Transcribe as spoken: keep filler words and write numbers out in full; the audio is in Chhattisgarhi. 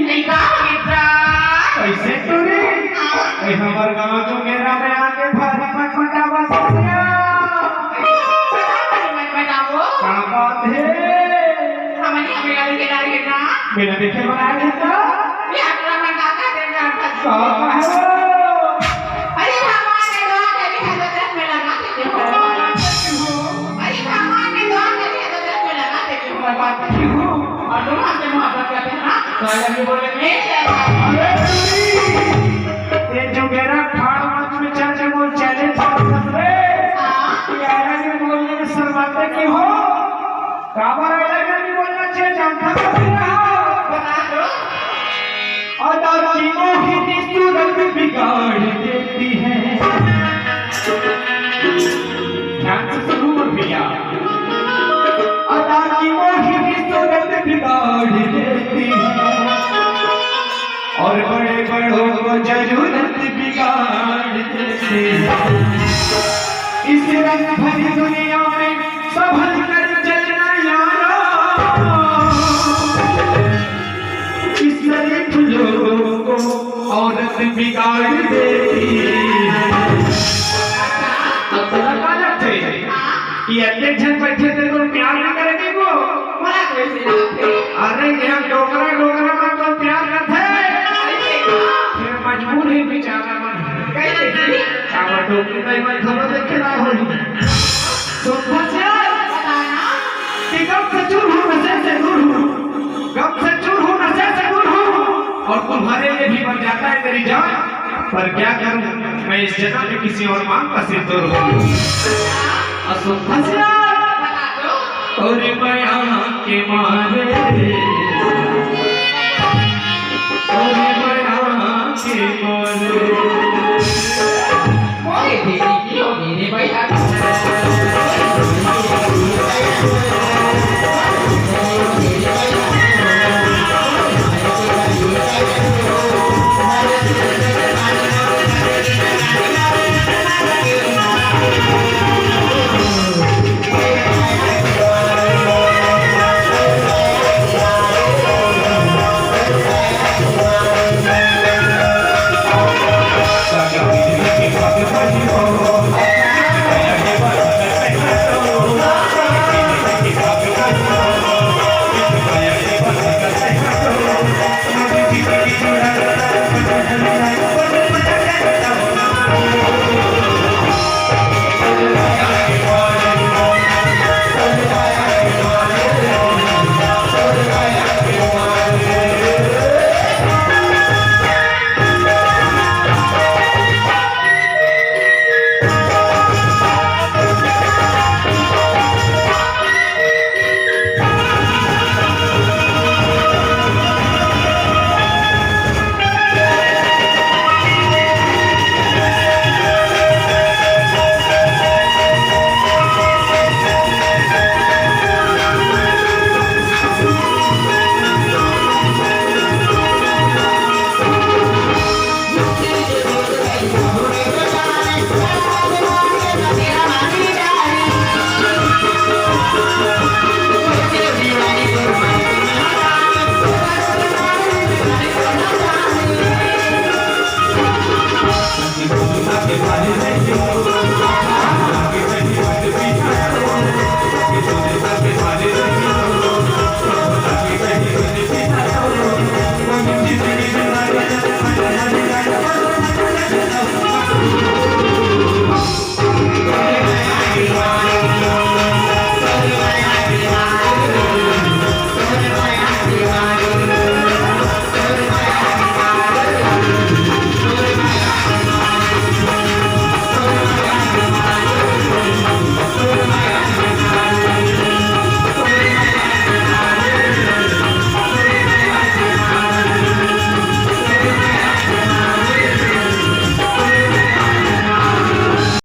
ए, का हो गे? कैसे टूरी? हाँ। ए, हमर गाँव जो मेरा में आके भारी मटमटावत हे। मटमटावो? का बात हे? हमनी हमें लगे के डाल के ना। बिना देखे बनाए देता। ये अपना मन का का देना। का कहे हो? अरे भगवान ने दो तेरी हजरत में लगा दे। अरे भगवान ने दो तेरी हजरत में लगा दे। मैं बात की हूँ। और तुम हमसे मोहब्बत करते हैं ना? तो ये भी बोलेंगे। अरे, ये जो मेरा ठाड़ मंच में चढ़ के वो challenge करता है। हाँ। ये अलग में बोलने में शर्माते क्यों हो? काबर अलग में बोलना चाहिए, जानता तो नहीं रहा। बता दो। अदा की मोहिनी सूरत बिगाड़ देती है। ध्यान से सुनो भैया। अदा की मोहिनी सूरत बिगाड़ देती है और बड़े बड़ों को जरूरत बिगाड़ देती है। इस रंग भरी दुनिया में संभल कर चलना यारा, इस शरीफ लोगों को औरत बिगाड़ देती है। अब तोला का लगथे कि अतेक झन बैठे ते तो प्यार नइ करे के वो? मोला कैसे लगथे? अरे, ये डोकरा, डोकरा मन तो प्यार करथे। कैसे? फिर मजबूर हे बेचारा मन। कैसे जी? काबर डोकरी दाई मन घलो देखे ना होही। सुन फसिया। बताना। कि गम से चूर हूँ, नशे से दूर हूँ। गम से चूर हूँ, नशे से दूर हूँ, और तुम्हारे लिए भी मर जाता है मेरी जान। पर क्या करूँ, मैं इस जन्म में किसी और मांग का सिंदूर हूँ। असो फसिया। और मैं आँख के मारे, और मैं आँख के मारे। ओए दीदी, की हो गई रे भैया?